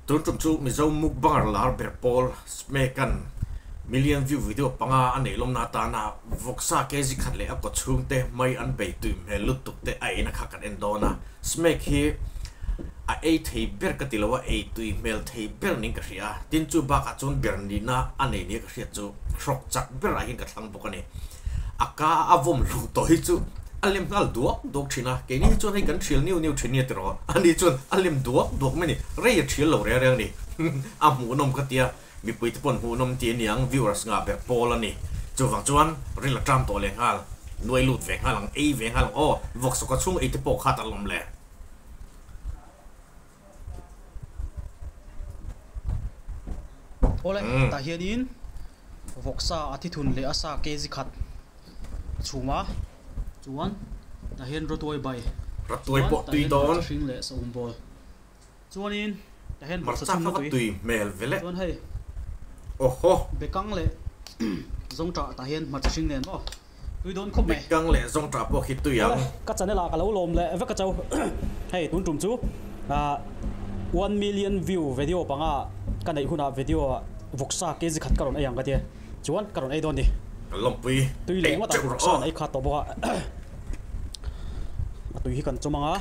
Tun tum chu Mizo mukbanger lar ber pawl Smeka'n million view video panga a neih lawmna atana vawksa kg khat leh a kaw chhungte mai an bei tui hmel lutuk te a eina kha kan en dawn a. Smek hi a ei thei ber ka ti lo a, ei tui hmel thei ber niin ka hria a. Tin chu bakah chuan ber nihna a nei nia ka hriat chu hrawk chak berah hian ka thlang bawk a ni. A ka a vawm hluk tawh hi chu a lem nghal duak duak thin a, keini hi chuan hei kan thial niu niu thin nia tiraw, ani chuan a lem duak duak mai a ni, rei a thial lo reng reng a ni, a hmuhnawm ka tia, mipui te paw'n hmuhnawm ti a niang, viewers ngah ber pawl a ni, chuvang chuan ril a ṭam tawh leh nghal, nuai lut ve nghal ang, ei ve nghal ang aw, vawksawka chhung ei te pawh kha ta lawm le. Awle, tah hianin vawksa a thithun leh a sa kg khat a chhum a, chuan tah hian rawtuai bai, Rawtuai chuan pawh tah tui hian dawn. hmarcha hring leh saum bawl, chuanin tah hian hmarcha Hmarcha chhumna kha va tui, tui hmel ve le. chuan hei Awhaw. Bekang leh zawngṭah tah hian hmarcha hring nen maw. Tui dawn khawp mai. Bekang leh zawngṭah pawh khi tui ang. Awle, ka channel ah ka lo lawm leh vek a cho. Hei tun tum chu 1 million view video panga ka neih hunah video ah vawksa kg khat ka rawn ei ang ka tia. Chuan ka rawn ei dawn ni. Ka lawmpui Tui leh ei ngawt teuh ang rawh vawksa aw. an ei khat tawh bawk a. A tui hi kan chawm ang a.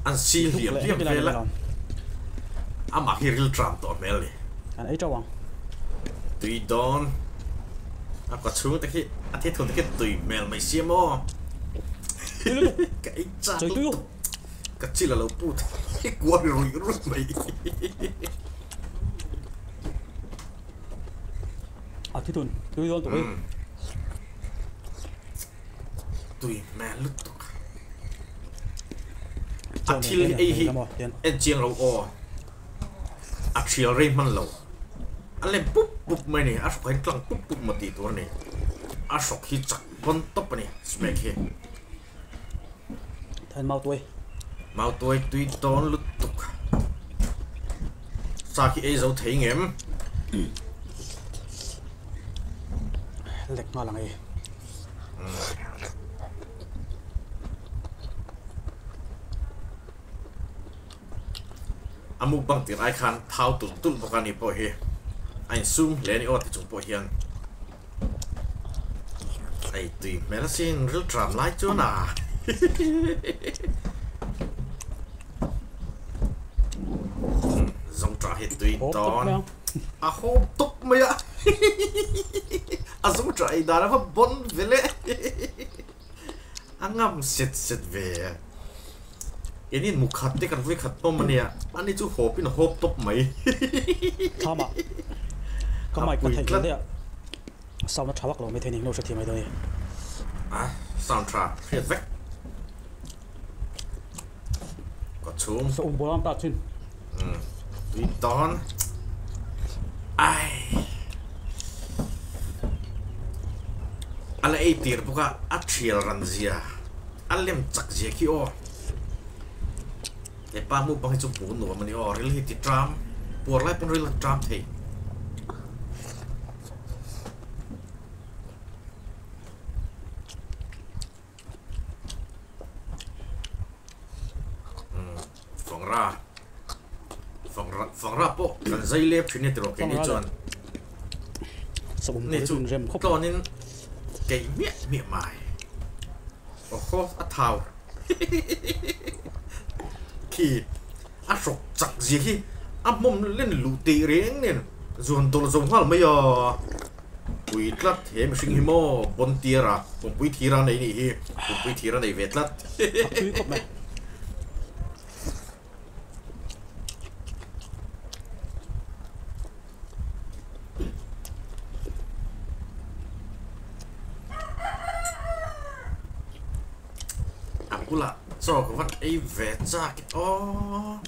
An si Duk hliam leh hliam hlek ila vel a. ni lo. Amah khi rilṭam tawh hmel ni. An ei teuh ang. Tui dawn. A kaw chhung te khi a thi thun te khi tui hmel mai sia maw. Tui lutuk. Ka ei chak Chawi tui u. lutuk. Ka chil a lo put hi kual ruih ruih mai. A thi thun tui dawn tui. Tui hmel lutuk. A thil ei hi en chiang lo aw. A thial rei hman lo. A lem pup pup mai a ni. A hrawk hian tlang pup pup maw tih tur a ni. A hrawk hi chak pawn tawp a ni smack hi. Thain mautuai. Mautuai tui dawn lutuk. Sa khi ei zo thei ngem. Lek nghal ang ei. A mukbang tir ai khan thau tulh tulh bawk a ni pawh hi a insum hle a ni aw ti chung pawh hian ei tui hmel asin ril tram lai chuan a zawng tah hi tui dawn a hawp tawp mai a a zawng tah ei dan a va bawn ve le. A ngam set set ve a. Keini mu khat te kan vui khat hnawm a nia, ani chu hawp in a hawp tawp mai. Thlamah ka A mic ka pui theih tlat. hle a, sound a tha vak lo mai thei ni, no hrethiam mai dawn a ni. A sound tha hriat vek. Ka chhung. Sa um bawlam ta chin. Umm tui dawn. Ai. A la ei tir bawk a, a thial ran zia, a lem chak zia khi aw. He pa mukbang hi chu hmuh nuam a ni aw, ril hi ti tram, puar lai pawn ril a tram thei. Fangra Fangra Fangra pawh kan zai lep thin e tiraw keini chuan ni chu tlawnin keih miah miah mai awhaw a thau khi a hrawk chak zia hi a hmawm len luh teh reng nen zuan dawlh zo nghal mai a. Pui tlat he mihring hi maw pawn tiara pumpui thira nei nih hi pumpui thira nei ve tlat. A tui khawp mai. A bulah chaw ka van ei ve chak e aw.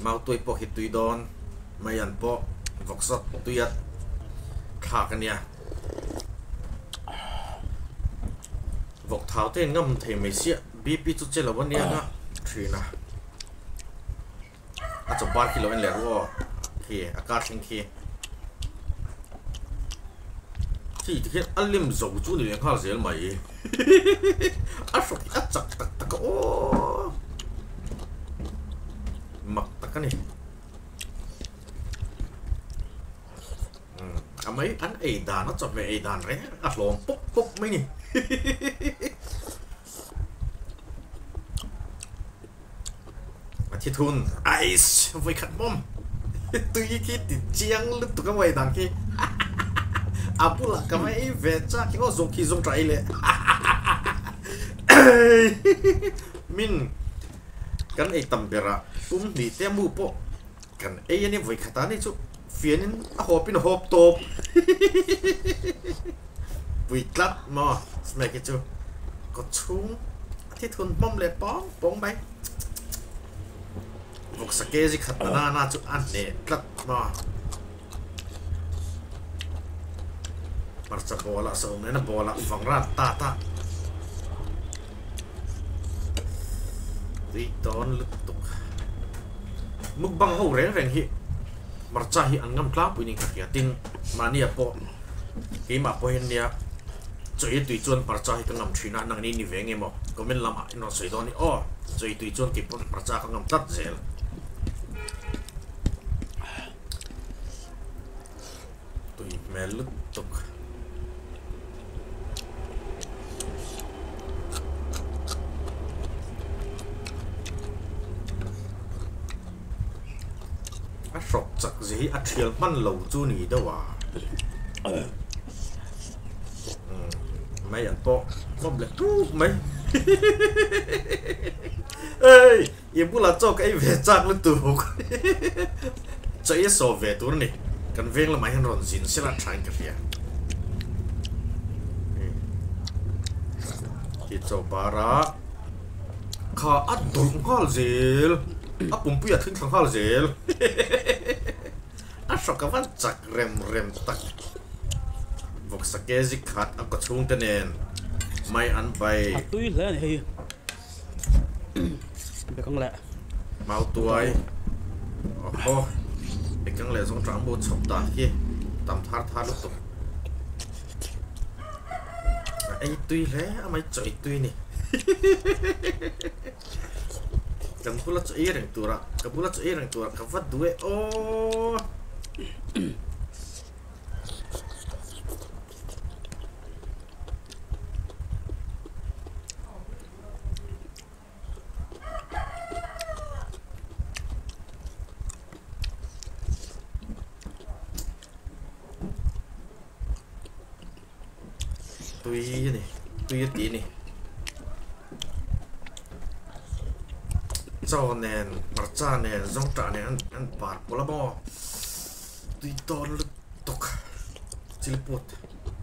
Mautuai pawh hi tui dawn mai an pawh vawksawt tuia thlak a nia. Vawk thau te in ngam thei mai sia BP chu che lo a nia nga thin a. A chaw bar khi lo en leh ru aw khi a kar thleng khi. Khi ti khian a lim zo chu ni leh nghal zel mai. A hrawk hi a chak tak tak a aw. Mak tak a ni. A mai an ei dan a chawhmeh ei dan reng a hlawm pawp pawp mai ni. A thi thun ice vawi khat bawm tui khi ti chiang lutuk a vawi dan khi a bulah ka va ei ve chak hi aw zawng khi zawng tha ei leh min kan ei tam berah pum hnih te mu pawh kan ei a ni vawi khat a ni chu fianin a hawp in a hawp tawp pui tlat maw smack hi chu kaw chhung a thi thun hmawm leh pawng pawng mai vawksa kg khat banana chu a hneh tlat maw hmarcha bawlah sawm lehna bawlah fangrat ta ta tui tawn lutuk mukbang ho reng reng hi hmarcha hi an ngam tlangpui ning ka hria tin mahnia pawh keimah pawh hian nia chawi tui chuan hmarcha hi ka ngam thin a nangni ni ve nge maw comment lamah in rawn sawi dawn ni aw chawi tui chuan keipawh hmarcha ka ngam tlat zel. Tui hmel lutuk. A hrawk chak zia hi a thial hman lo chu ni deuh a. Mai an pawh hmawm leh tuk mai. Ei! I bulah chaw ka ei ve chak lutuk. Chaw i sawp ve tur a ni. Kan veng lamah hian rawn zin sela thain ka hria. Khi chaw bara kha a dawlh nghal zel. A pumpui a thleng thla nghal zel. A hrawk a van chak rem rem tak. Vawksa kg khat a kaw chhungte nen mai an bai. A tui hle a ni hei. Bekang leh Mau tuai Awhaw Bekang leh zawng tang bu chhawp dan khi tam thar thar lutuk A ei tui hle a mai chaw ei tui ni Kan bula chaw ei reng tura ka bula chaw ei reng tura ka va duh e aw. Tui a ni tui a tih a ni chaw nen hmarcha nen zawngṭah nen an par pawlh a maw tui dawn lutuk chilput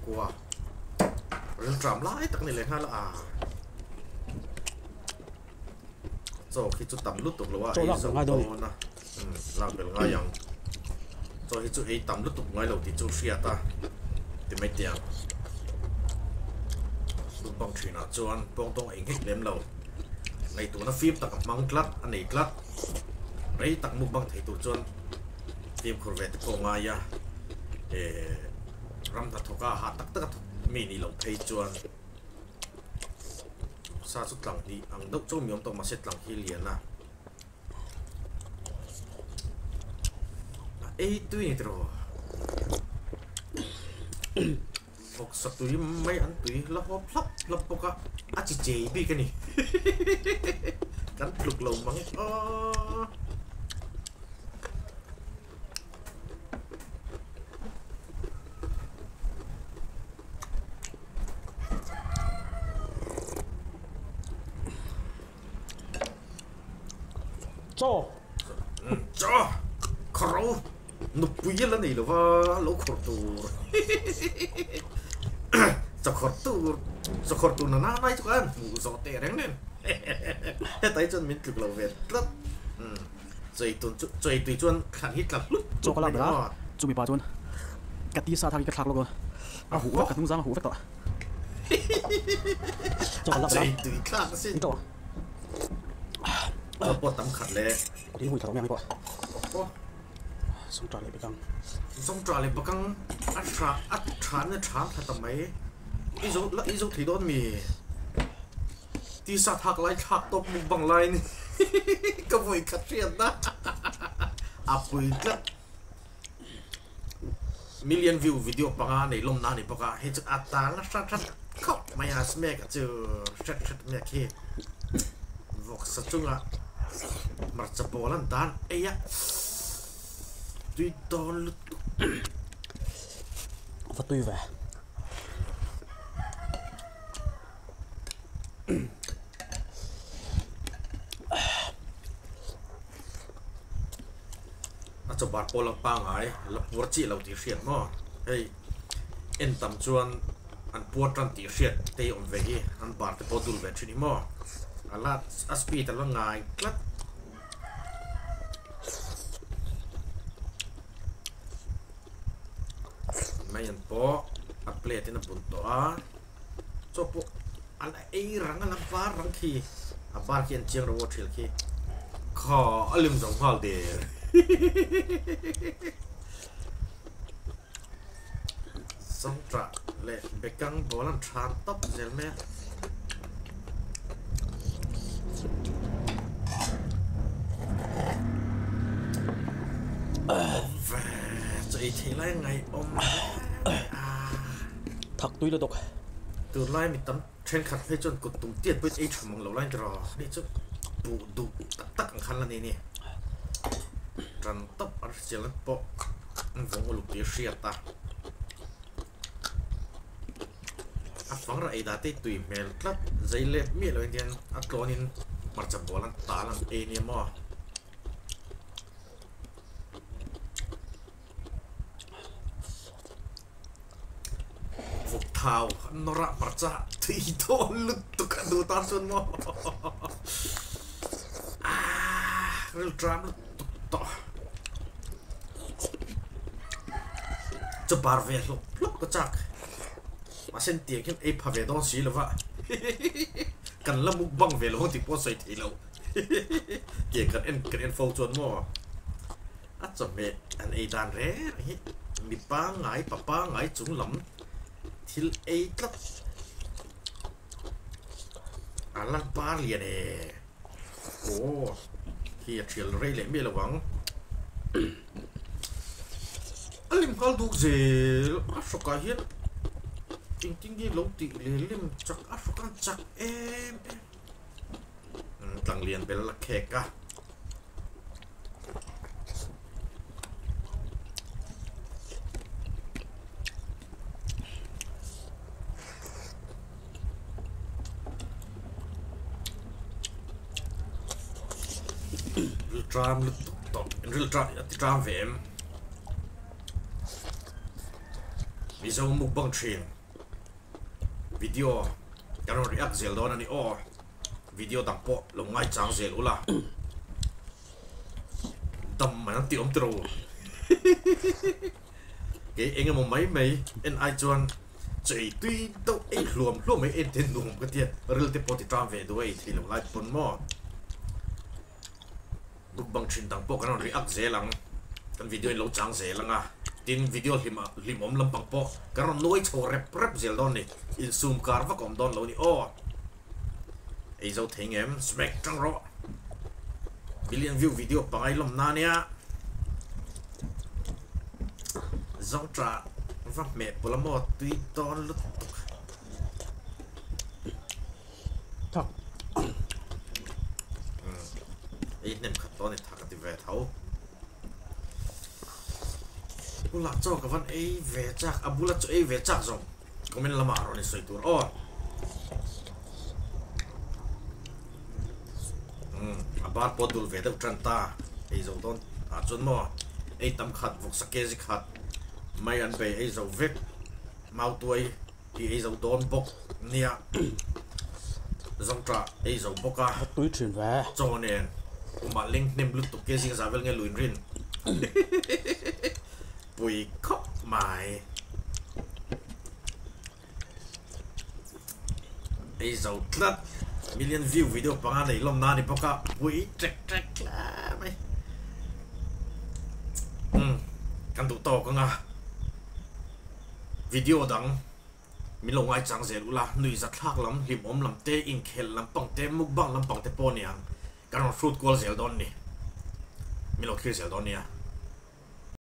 kua. Rilṭam lai tak ni leh nghal a chaw khi chu tam lutuk lo a ei zo dawn a lak belh ngai ang chaw hi chu ei tam lutuk ngai lo tih chu hriat a ti mai teh ang mukbang thinah chuan pawng tawng ei nghek lem lo ngaihtuahna fim tak a hmang tlat a nei tlat rei tak mukbang thei tur chuan fimkhur ve te pawh ngai a eh. Ram hnathawk a hah tak tak a thawk mi nih loh phei chuan sa chu tlang hnih ang deuh chu mi awm tawh mahse tlang hi lian a a ei tui ni tiraw vawksa tui mai an tui la hawp hlap hlap bawk a a chi chei bik a ni kan tluk lo mang e aw. Chaw Chaw khawro nupui la nei lova lo khawr tur chaw khawr tur chaw khawr tur nana nai chu khan hmuh zawh teh reng nen hetai chuan min tluk lo ve tlat. Chei tun chu chei tui chuan thlan hi tla hlut Chaw ka lak ber a, chu mipa chuan ka tisa thak hi ka thlak lawk a, a huh vek ka hnung zang a huh vek tawh. Chaw ka lak ber a, Chei tui thlak asin. Ni tawh. Chaw pawh tam khat le. Kut in hui thla tawh mai ang hi pawh. Aw. Zawngṭah leh bekang. Zawngṭah leh bekang a ṭha a ṭha na ṭha thla ta mai. I zo la i zo thei dawn mi? Tisa thak lai thlak tawp mukbang lai ni ka vawi khat hriat na a pui tlat. Million view video panga nei lawm na ni bawk a hei chu a tal na hrat hrat khawp mai a smek a chu hret hret mai a khi vawksa chunga hmarcha pawl an dan ei a tui dawn lutuk. Va tui ve. A chawbar pawh la pangai la puar chiah lo tih hriat maw hei en tam chuan an puar tan tih hriat te hi awm ve hi an bar te pawh dul ve thin hi maw a la a speed a la ngai tlat. Mai an pawh a plate in a bun tawh a chaw pawh a la ei rang a la var rang khi a var khi an chiang ro a thil khi kha a lem zo nghal der Zawngṭah leh bekang ball an ṭhan tawp zel mai a. Ve chu ei theih lai ngaihawm hle a. Thak tui lutuk. Tunlai mi tam thenkhat phei chuan kut tum tiat pawhin ei tha mang lo lai tiraw ni chu buh duh tak tak ang khan la ni ni. Tan tawp a hriselna pawh an vawng uluk tih a hriat a. A fang rah ei dah te tui hmel tlat zai let miah loh hian a tlawnin hmarcha bawl an tal ang ei nia maw. Vawk thau an nawr a hmarcha tui dawn lutuk a duh tan chuan maw ah rilṭam lutuk tawh chu bar ve hlawp hlawp ka chak mahse an tiang hian ei pha ve dawn si lova kan la mukbang ve lo ang tih pawh a sawi theih loh tiang kan en kan en fo chuan maw. A chawhmeh an ei dan reng reng hi mi pangngai pa pangngai chung lam thil ei tlat a la par lian e aw khi a thial rei leh miah lo ang a lim nghal duk zel a hrawkah hian engtin nge lo tih leh lim chak a hrawk a chak em em. Tlanglian bel a khek a. Rilṭam lutuk tawh rilṭam a ti ṭam ve em? Mizo mukbang ṭhin. Video kan rawn react zel dawn a ni aw. Video dang pawh lo ngaichang zel ula. Dam mai an tih awm tiro. Kei eng emaw mai mai en ai chuan chu ei tui deuh ei hluam hluam mai en te nuam ka tia ril te pawh ti ṭam ve duh a ei thei lo lai pawn maw. Mukbang thin dang pawh kan rawn react zel ang, kan video in lo chang zel ang a, tin video hlim hlimawm lampang pawh kan rawn nuai chho rep rep zel dawn ni, insum kar vak a awm dawn lo ni aw. Ei zo thei ngem, smack tang rawh. Million view video pangai lawm na nia. Zawngṭah va hmeh pawlh a maw tui dawn lutuk. Thak. Ei hnem khat tawh a ni thak a ti ve tho. Bulah chaw ka van ei ve chak a bula chaw ei ve chak zawng comment lamah rawn in sawi tur aw. A bar pawh dul ve deuh tan ta ei zo dawn ah chuan maw ei tam khat vawksa kg khat mai an bei ei zo vek mautuai. Hi ei zo dawn bawk nia Zawngṭah ei zo bawk a. A tui ṭhin ve. Chaw nen kumah leng hnem lutuk ke zing za vel nge luin rin pui khawp mai. Ei zo tlat million view video panga nei lawm na ni bawk a pui ṭek ṭek hle mai. tawk anga video dang min lo ngaichang zel ula, nuihzathlak lam, hlimawm lam te, inkhelh lampang te, mukbang lampang te pawh niang kan rawn hrut kual zel dawn ni. Min lo thlir zel dawn nia.